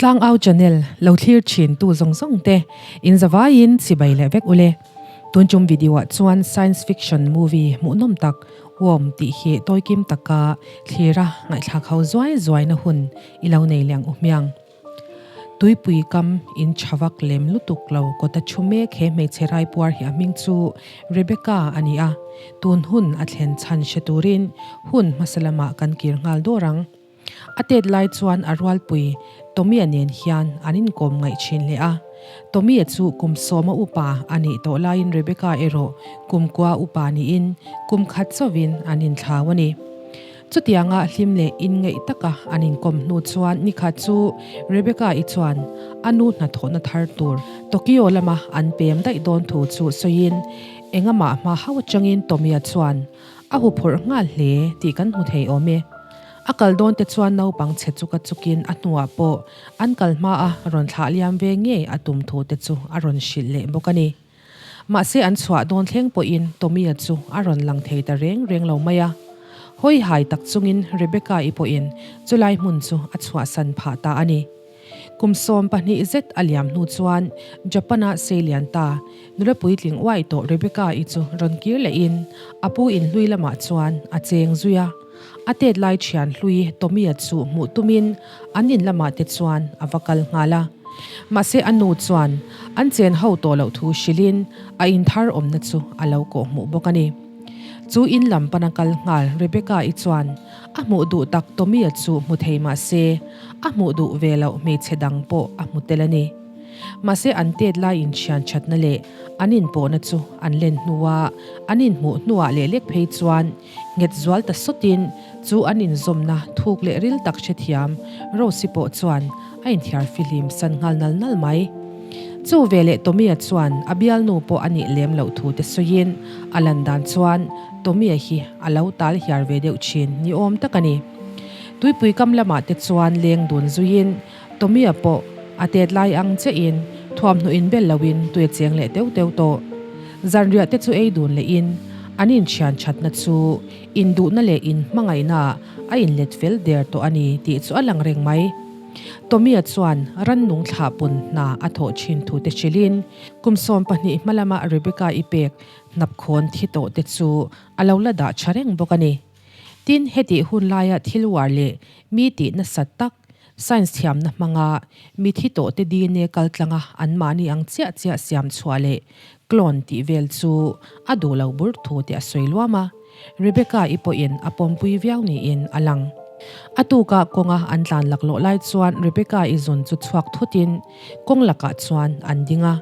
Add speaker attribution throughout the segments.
Speaker 1: Tlangau channel lo thlir thin tu zawng zawng te in zavaiin chibai leh vek ule. Tun tum video ah chuan science fiction movie hmuhnawm tak Worm tih hi tawikim taka thlira ngaihthlak ho zuai zuai na hun i lo nei leh ang u hmiang. Tuipui kam in tha vak lem lutuk lo kawta thu mek he hmeichhe raipuar hi a hming chu Rebecca a ni a, tun hun a thlen chhan hre turin hun hmasa lamah kan kir nghal dawr ang. A tet lai chuan a rualpui Tommy-a nen hian an inkawm ngaih thin hle a. Tommy-a chu kum sawma upa a nih tawh laiin Rebecca erawh kum kua upa niin kum khat chauhin an inthlau a ni. Chutianga hlim leh inngeih taka an inkawm hnu chuan nikhat chu Rebecca-i chuan a nu hnathawhna thar tur Tokyo lama an pem daih dawn thu chu sawiin engamah hma hauh atangin Tommy-a chuan a huphurh nghal hle tih kan hmu thei awm e. A kal dawn te chuan naupang chhe chuka chukin a hnuah pawh an kal hma a rawn thlah liam ve ngei a tum thu te chu a rawn hrilh leh bawk a ni. Mahse an chhuah dawn thleng pawhin Tommy-a chu a rawn lang thei ta reng reng lo mai a. Hawi hai tak chungin Rebecca-i pawhin chulai hmun chu a chhuahsan phah ta a ni. Kum 12 zet a liam hnu chuan Japan-a seilian ta nula puitling uai tawh Rebecca-i chu rawn kir lehin a pu inhlui lamah chuan a cheng zui a. A tet lai thian hlui Tommy-a chu hmuh tumin an in lamah te chuan a va kal nghal a. Mahse a nu chuan an chen ho tawh loh thu hrilhin a in thar awmna chu a lo kawh hmuh bawk a ni. Chu in lam pana kal nghal Rebecca-i chuan a hmuh duh tak Tommy-a chu hmu thei mahse a hmuh duh ve loh hmeichhe dang pawh a hmu tel a ni. Mahse an tet lai inthian thatna leh an inpawhna chu an len hnua an inhmuh hnuah leh lek phei chuan Nghet zual ta sawtin chu an inzawmna thuk leh ril tak hrethiam Rose-i pawh chuan a inthiar fihlim san nghal nal nal mai. Chu veleh Tommy-a chuan a bialnu pawh a nih lem loh thu te sawiin a lan dan chuan Tommy-a hi a lo tal hiar ve deuh thin ni awm tak a ni. Tuipui kam lamah te chuan leng dun zuiin Tommy-a pawh a tet lai ang chiahin thuamhnaw inbel loin tui a cheng leh teuh teuh tawh. Zanriah te chu ei dun lehin an inthian thatna chu induhna leh inhmangaihna a inlet fel der tawh a ni tih chu a lang reng mai. Tommy-a chuan rannung thlah pun hna a thawh thin thu te hrilhin kum 12 hma lama Rebecca-i pek hnapkhawn thi tawh te chu a lo la dah tha reng bawk a ni. Tin, hetih hun laia thil uar leh mi tih nasat tak Science thiamna hmanga mithi tawhte DNA kaltlanga anmahni ang chiah chiah siam chhuah leh clone tih vel chu a duh lo bur thu te a sawi luam a, Rebecca-i pawhin a pawmpui viau niin a lang. A tukah kawnga an tlan laklawh lai chuan Rebecca-i zun chu chhuak thutin kawng lakah chuan an ding a.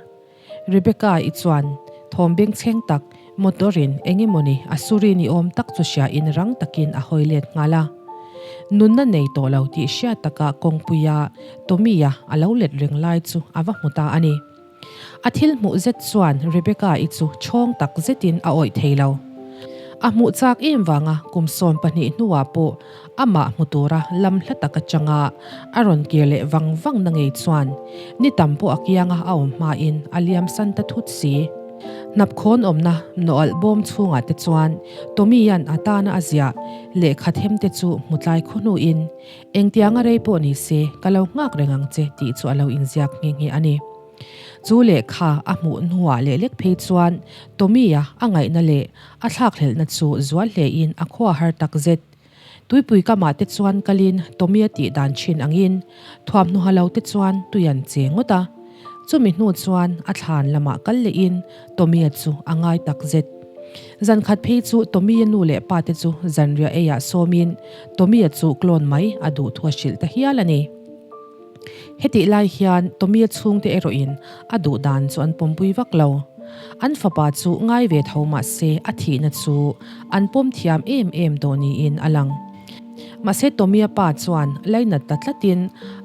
Speaker 1: Rebecca-i chuan thawm bengchheng tak motor-in eng emawni a suri ni awm tak chu hriain rang takin a hawi let nghal a. Nunna nei tawh lo tih hriat takah kawngpuia Tommy-a a lo let reng lai chu a va hmu ta a ni. A thil hmuh zet chuan Rebecca-i chu chhawng tak zetin a awih thei lo. A hmuh chak em vanga kum 12 hnuah pawh Amah hmu tura lam hla tak atanga a rawn kir leh vang vang na ngei chuan ni tam pawh a kianga a awm hmain a liam san ta thut si. Hnapkhawn awmna nawalh bawm chhungah te chuan Tommy-a'n a tana a ziah lehkha them te chu hmu tlai khaw hnuin engtianga rei pawh ni se ka lo nghak reng ang che tih chu a lo inziak nghe nghe a ni. Chu lehkha a hmuh hnuah leh lek phei chuan Tommy-a a ngaihna leh a thlakhlelhna chu zual hlein a khua har tak zet. Tuipui kamah te chuan kalin Tommy-a tih dan thin angin thuamhnaw ha lo te chuan tui an che ngawt a. Chumi hnu chuan a thlan lamah kal lehin Tommy-a chu a ngai tak zet. Zan khat phei chu Tommy-a nu leh pa te chu zanriah eiah sawmin Tommy-a chu clone mai a duh thu a hrilh ta hial a ni. Hetih lai hian Tommy-a chhungte erawhin a duh dan chu an pawmpui vak lo. An fapa chu ngai ve tho mah se a thihna chu an pawm thiam em em tawh niin a lang. Mahse Tommy-a pa chuan lainat ta tlatin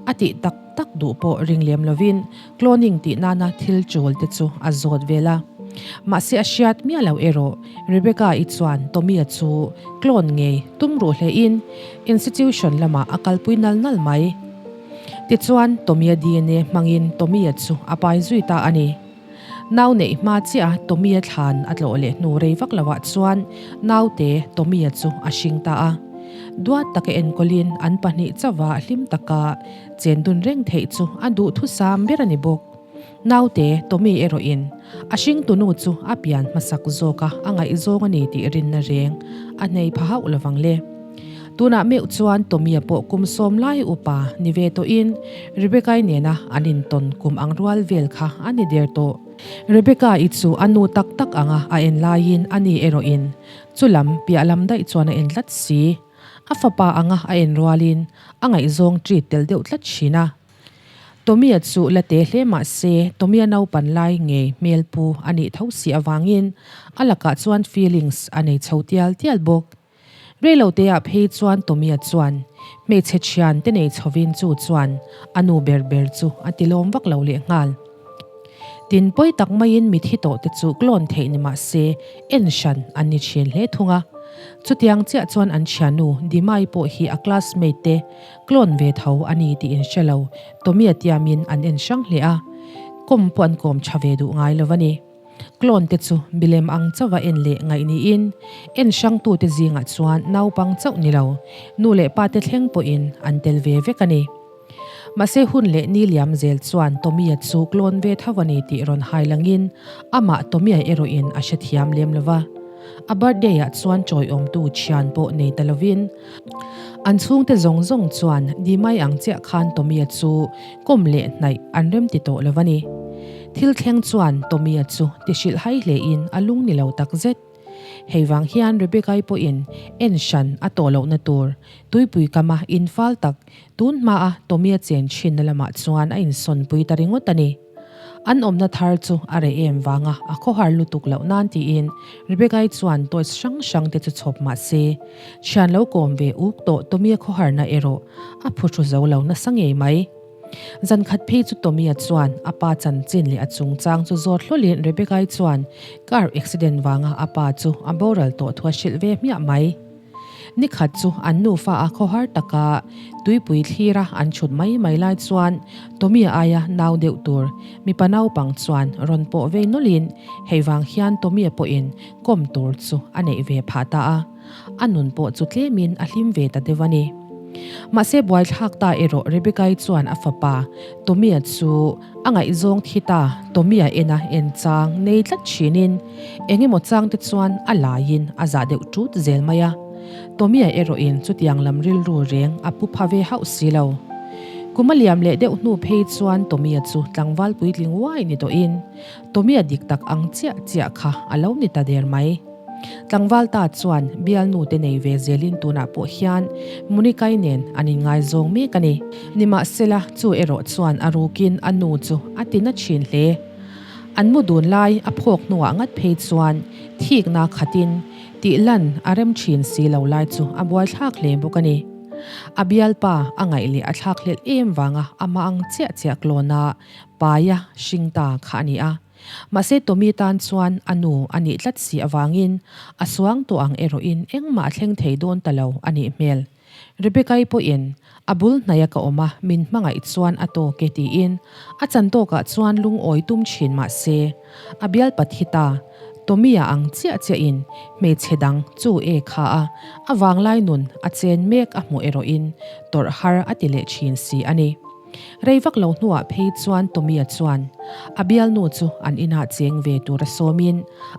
Speaker 1: a tih tak tak duh pawh ring lem lovin cloning tih nana thil chawl te chu a zawt vel a. Mahse a hriat miah lo erawh Rebecca-i chuan Tommy-a chu clone ngei tum ruh hlein Institution lamah a kalpui nal nal mai. Tichuan, Tommy-a DNA hmangin Tommy-a chu a pai zui ta a ni. Nau neih hma chiah a Tommy-a thlan a tlawh leh hnu rei vak loah chuan naute Tommy-a chu a hring ta a. Duat taka enkawlin an pahnih chauha hlim taka chen dun reng theih chu a duhthusam ber a ni bawk. Naute Tommy erawhin a hringtunu chu a pian hmasak zawka a ngaihzawng a ni tih rinna reng a hnei pha hauh lovang le. Tunah meuh chuan Tommy-a pawh kum sawm lai upa ni ve tawhin Rebecca-i nena an intawn kum ang rual vel kha a ni der tawh. Rebecca-i chu a nu tak tak anga a en laiin a ni erawhin chu lam piah lam daih chuan a en tlat si. A fapa anga a en rualin a ngaihzawng treat tel deuh tlat thin a. Tommy-a chu la te hle mah se Tommy-a naupan lai ngei hmel pu a nih tho si avangin a lakah chuan feelings a nei chho tial tial bawk. Reiloteah phei chuan Tommy-a chuan hmeichhe thian te nei chhovin chu chuan a nu ber ber chu a ti lawm vak lo leh nghal. Tin pawi tak maiin mithi tawh te chu clone theih ni mah se en hran an ni thin hle thung a. Chutiang chiah chuan an thiannu Dimai pawh hi a classmate te clone ve tho a ni tih in hre lo Tommy-a tiamin an en hrang hle a, kawm pawh an kawm tha ve duh ngai lo a ni. Clone te chu milem ang chauha en leh ngaih niin en hrangtute zingah chuan naupang chauh ni lo, nu leh pa te thleng pawhin an tel ve vek a ni. Mahse hun leh ni liam zel chuan Tommy-a chu clone ve tho a ni tih rawn hai langin amah Tommy-a erawhin a hrethiam lem lo va. A birthday-ah chuan chawiawmtu thian pawh nei ta lovin an chhungte zawng zawng chuan Dimai ang chiah khan Tommy-a chu kawm leh hnaih an remti tawh lo a ni. Thil thleng chuan Tommy-a chu ti hrilh hai hlein a lung ni lo tak zet. Hei vang hian Rebecca-i pawhin en hran a tawh lohna tur tuipui kama infal tak tun hmaa Tommy-a chen thinna lamah chuan a insawnpui ta ringawt a ni. An awmna thar chu a reh em vanga a khawhar lutuk loh nan tiin Rebecca-i chuan toys hrang hrang te chu chhawp mah se, thian lo kawm ve uk tawh Tommy-a khawharna erawh a phuhru zo lo nasa ngei mai. Zan khat phei chu Tommy-a chuan a pa chanchin leh a chungchang chu zawt hlawlin Rebecca-i chuan car accident vanga a pa chu a boral tawh thu a hrilh ve hmiah mai. Ni khat chu an nufa a khawhar taka tuipui thlira an chhut mai mai lai chuan Tommy-a aia nau deuh tur mipa naupang chuan rawn pawh vei nawlhin hei vang hian Tommy-a pawhin kawm tur chu a neih ve phah ta a. A nun pawh chu tlemin a hlim ve ta deuh a ni. Mahse buaithlak ta erawh Rebecca-i chuan a fapa Tommy-a chu a ngaihzawng thi ta Tommy-a ena en chang nei tlat thinin eng emaw chang te chuan a laiin a zah deuh tut zel mai a. Tommy-a erawhin chutiang lam rilru reng a pu pha ve hauh si lo. Kum a liam leh deuh hnu phei chuan Tommy-a chu tlangval puitling uai ni tawhin Tommy-a dik tak ang chiah chiah kha a lo ni ta der mai. Tlangval ta chuan bialnu te nei ve zelin tunah pawh hian Munikai nen an inngaizawng mek a ni. Nimahsela, chu erawh chuan a rukin a nu chu a ti na thin hle. An mu dun lai a phawk hnuah ngat phei chuan thikna khatin tih lan a rem thin si lo lai chu a buaithlak hle bawk a ni. A bialpa a ngaih leh a thlakhlelh em vanga amah ang chiah chiah klawna paia hring ta kha a ni a. Mahse Tommy tan chuan a nu a nih tlat si avangin a suang tawh ang erawhin engmah a thleng thei dawn ta lo a nih hmel. Rebecca-i pawhin a bul hnaia ka awm a, min hmangaih chuan a tawk e tiin a chan tawkah chuan lungawi tum thin mahse a bialpa thi ta Tommy-a ang chiah chiahin hmeichhe dang chu e kha a a vanglai nun a chen mek a hmuh erawhin tawrh har a ti leh thin si a ni. Rei vak lo hnuah phei chuan Tommy-a chuan a bialnu chu an inah cheng ve tur a sawmin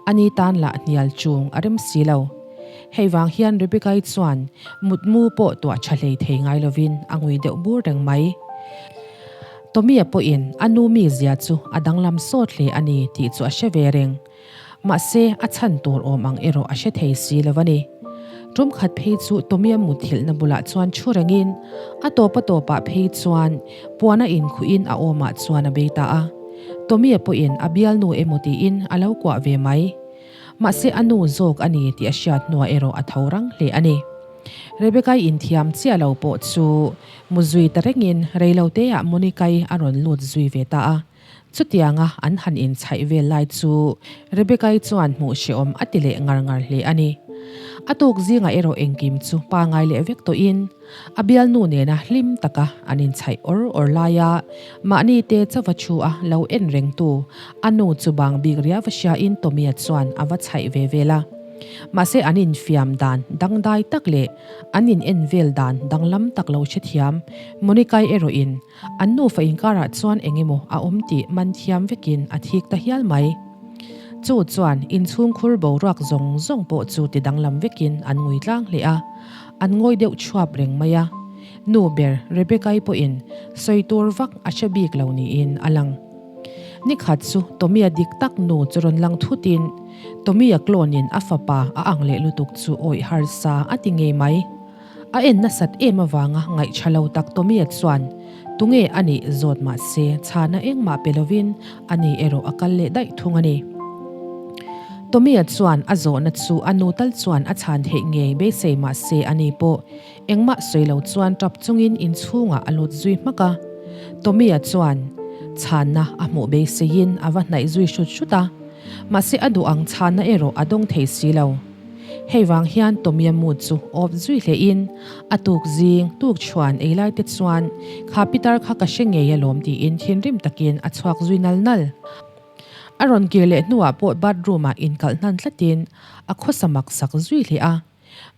Speaker 1: a ni tan lah hnial chung a rem si lo. Hei vang hian Rebecca-i chuan mutmu pawh tuah tha hlei thei ngai lovin a ngui deuh bur reng mai. Tommy-a pawhin a nu mizia chu a danglam sawt hle a ni tih chu a hre ve reng. Mahse, a chhan tur awm ang erawh a hre thei si lo a ni. Tum khat phei chu Tommy-a muthilhna bulah chuan thu rengin, a tawp a tawpah phei chuan puana inkhuhin a awmah chuan a bei ta a. Tommy-a pawhin a bialnu emaw tiin a lo kuah ve mai. Mahse, a nu zawk a ni tih a hriat hnuah erawh a tho rang hle a ni. Rebecca-i inthiam chiah lo pawh chu mu zui ta rengin reiloteah Monica-i a rawn lut zui ve ta a. Chutianga an han inchhaih vel lai chu Rebecca-i chuan hmuh hrehawm a ti leh ngar ngar hle a ni. A tuk zingah erawh engkim chu pangai leh vek tawhin a bialnu nena hlim taka an inchhaih awr awr laia mahni te chauva thu a lo en rengtu a nu chu bang bik riau va hriain Tommy-a chuan a va chhaih ve vel a. Mahse an infiam dan dangdai tak leh an in en vel dan danglam tak lo hrethiam Monica-i erawhin an nufa inkarah chuan eng emaw a awm tih man thiam vekin a thik ta hial mai. Chu chuan inchhungkhur boruak zawng zawng pawh chu ti danglam vekin an ngui tlang hle a, an ngawi deuh chhuap reng mai a. Nu ber Rebecca-i pawhin sawi tur vak a hre bik lo niin a lang. Ni khat chu Tommy-a dik tak nu chu rawn lang thutin Tommy-a clone-in a fapa a ang leh lutuk chu awih harsa a ti ngei mai. A en nasat em avanga ngaihṭha lo tak Tommy-a chuan tunge a nih zawt mah se chhana engmah pe lovin ani erawh a kal leh daih thung a ni. Tommy-a chuan a zawhna chu a nu tal chuan a chhan theih ngei beisei mah se ani pawh Engmah sawi lo chuan tap chungin inchhungah a lut zui hmak a. Tommy-a chuan chhanna a hmuh beiseiin a va hnaih zui hrut hrut a. Mahse a duh ang chhanna erawh a dawng thei si lo. Hei vang hian Tommy-a mood chu off zui hlehin a tuk zing tuk chhuan ei lai te chuan kha pitar kha ka hre ngei alawm tiin thinrim takin a chhuak zui nal nal. A rawn kir leh hnuah pawh bathroom-ah inkalh hnan tlatin a khawsa mak sak zui hle a.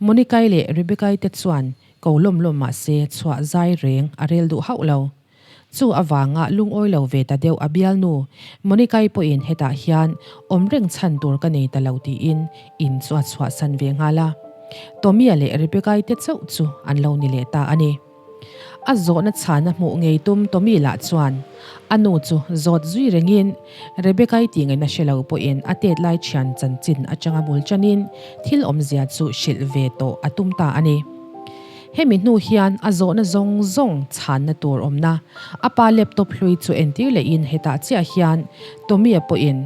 Speaker 1: Monicai leh Rebecai te chuan ko lawm lawm mah se chhuah zai reng a rel duh hauh lo. Chu avanga lungawi lo ve ta deuh a bialnu Monicai pawhin hetah hian awm reng chhan tur ka nei ta lo tiin in chu a chhuahsan ve nghal a. Tommy-a leh Rebecai te chauh chu an lo ni leh ta a ni. A zawhna chhana hmuh ngei tum Tommy lah chuan a nu chu zawt zui rengin Rebecca-i tih ngaihna hre lo pawhin a tet lai thian chanchin atanga bul tanin thil awmzia chu hrilh ve tawh a tum ta a ni. Hemi hnu hian a zawhna zawng zawng chhanna tur awmna a pa laptop hlui chu entir lehin hetah chiah hian Tommy-a pawhin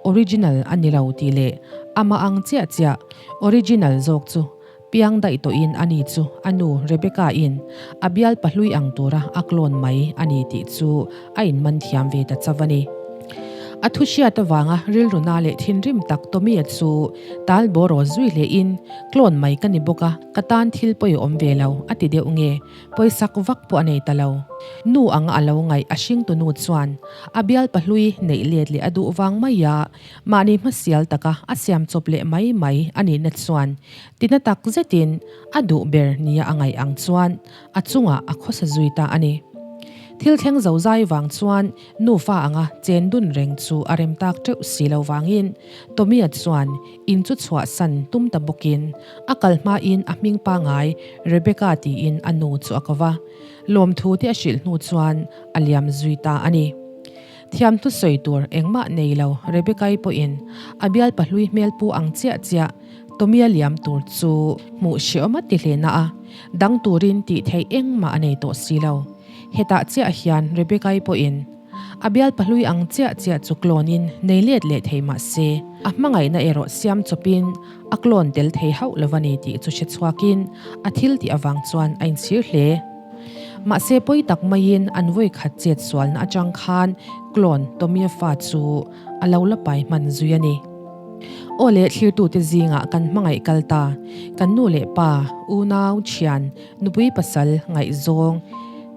Speaker 1: original a ni lo tih leh amah ang chiah chiah original zawk chu Piang daih tawhin ani chu a nu Rebecca-in a bial pahlui ang tura a clone mai a ni tih chu a inman thiam ve ta chauh a ni. A thu hriat avanga rilru na leh thinrim tak Tommy-a chu tal bawraw zui hlein clone mai ka ni bawk a, ka tan thil pawi a awm ve lo a ti deuh nge pawisak vak pawh a nei ta lo. Nu anga a lo ngaih a hringtu nu chuan a bial pahlui neih let leh a duh vang mai a, Mahni hmasial taka a siam chawp leh mai mai a nihna chuan tina tak zetin a duh ber nia a ngaih ang chuan a chungah a khawsa zui ta a ni. Thil thleng zo zai vang chuan nufa anga chen dun reng chu a rem tak teuh si lo vangin Tommy-a chuan in chu chhuahsan tum ta bawkin a kal hmain a hming pangai Rebecca tiin a nu chu a ko va, lawmthu te a hrilh hnu chuan a liam zui ta a ni. Thiam thusawi tur engmah nei lo Rebecca-i pawhin a bial pahlui hmel pu ang chiah chiah Tommy-a liam tur chu hmuh hreawm a ti hle na a, dang turin tih theih engmah a nei tawh si lo. Hetah chiah hian Rebecca-i pawhin a bial pahlui ang chiah chiah chu clone-in nei let leh thei mah se, a hmangaihna erawh siam chawpin a clone tel thei hauh lo a ni tih chu hre chhuakin a thil tih avang chuan a inchhir hle. Mahse pawi tak maiin an vawi khat chet sualna atang khan clone Tommy-a fa chu a lo la pai hman zui a ni. Aw leh thlirtute zingah kan hmangaih kal ta, kan nu leh pa, unau, thian, nupui pasal, ngaihzawng,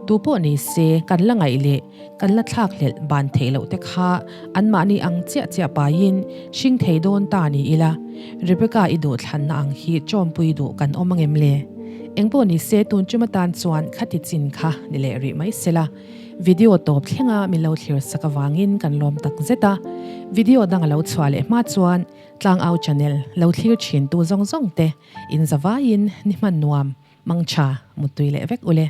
Speaker 1: tu pawh ni se kan la ngaih leh kan la thlak hlelh ban theih loh te kha anmahni ang chiah chiah paiin hring thei dawn ta ni ila, Rebecca i duh thlanna ang hi chawmpui duh kan awm angem le? Engpawh ni se tun tum atan chuan khati chin kha ni leh rih mai sela. Video tawp thlenga min lo thlir sak avangin kan lawm tak zet a, video dang a lo chhuah leh hma chuan Tlangau channel lo thlir thin tu zawng zawng te in zavaiin ni hman nuam mangtha muttui leh vek ule.